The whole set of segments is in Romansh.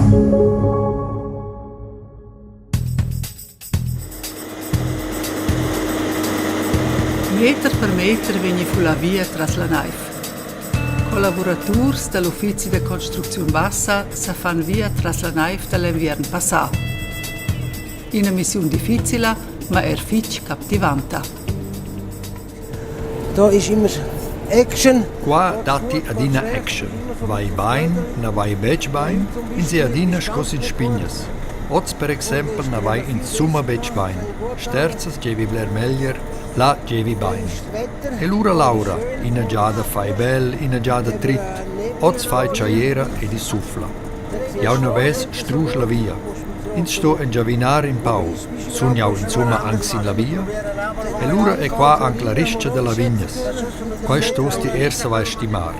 Meter per meter vegni fullà via tras la naiv. Collavuraturs da l'uffizi da construcziun bassa sa fan via tras la naiv da l'enviern passà. Ina missiun difficila, ma er fitg captivanta. Da ist immer Action. Qua datti adina action. Vai bain, na vai betg bain, ins è adina sco sin spignas. Oz per exempel na vai insumma betg bain. Sterzas gievi bler meglier, là gievi bain. E lura Laura, ina giada fai bel, ina giada trit. Oz fai tschajera ed i sufla. Jau na ves strusch la via. Ins sto engiavinar in pau. Sun jau insumma anc sin la via? E lura è qua anc la ristga da lavignas. Quai stos ti er savair stimar.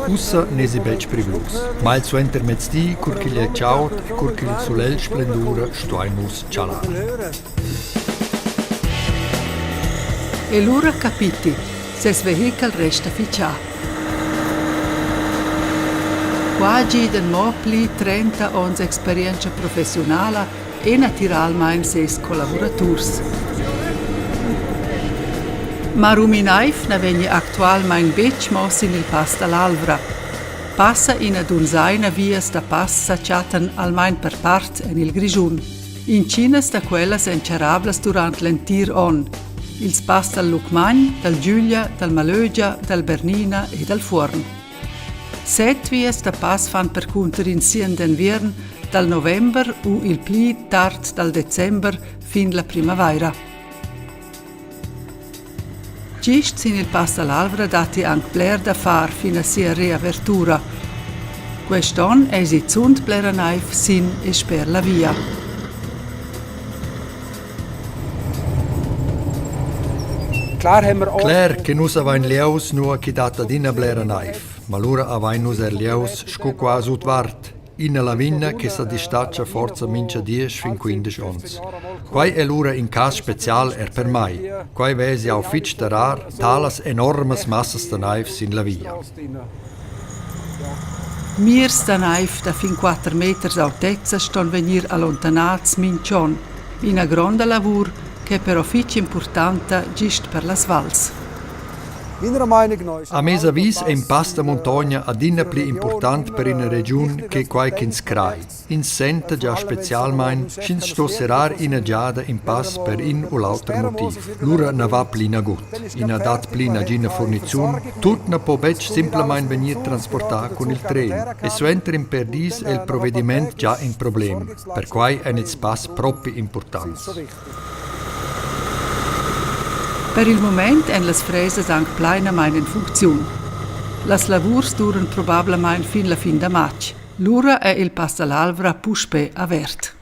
Ussa n'èsi betg privlus. Ma il suentermezdi, cur ch'igl è chaud e cur ch'il sulegl splendura, stuain nus chalar. E lura capiti, ses vehichel resta fitgà. Qua gidan mo pli 30 onns experientscha professiunala e natiralmain ses collavuraturs. Ma Ruminaiv na vegni actualmain betg mo sin il pass da l'Alvra. Passa ina dunsaina vias da pass sa chattan almain per part en il Grischun. Intginas da quellas èn charrablas durant l'entir onn. Ils pass dal Lucmagn, dal Giulia, dal Malögia, dal Bernina e dal Fuorn. Set vias da pass fan percunter in sien d'enviern dal november u il pli tard dal december fin la primavaira. Gist sin il pass da l'Alvra datti anc bler da far fin a sia reavertura. Quest onn èsi zunt blera naiv sin e sper la via. Cler che nus avain lieus nua ch'i dat adina blera naiv, ma lura avain nus er lieus sco qua sutvart, ina lavina che sa distatscha forsa mintga diesch fin 15 onns. Quai è lura in cas spezial er per mai. Quai ves jau fitg darar, talas enormas massas da naiv sin la via. Mirs da naiv da fin quatter meters autezza ston vegnir allontanats mintg'onn. Ina gronda lavur ch'è però fitg impurtanta gist per las vals. A mes avis è in pass da muntogna adina pli impurtant per ina regiun che quai ch'ins crai. Ins senta gia spezialmain, sch'ins sto serrar ina giada in pass per in u l'auter motiv. Lura na va pli nagut. I na dat pli nagina furniziun, tut na po betg simplamain vegnir transportà cun il tren. E suenter in pèr dis è il provediment gia in problem. Perquai èn ils pass propi impurtants. Per il mument èn las fresas anc plainamain en funcziun. Las lavurs duran probablamain fin la fin da matg. Lura è il pass da l'Alvra puspè avert.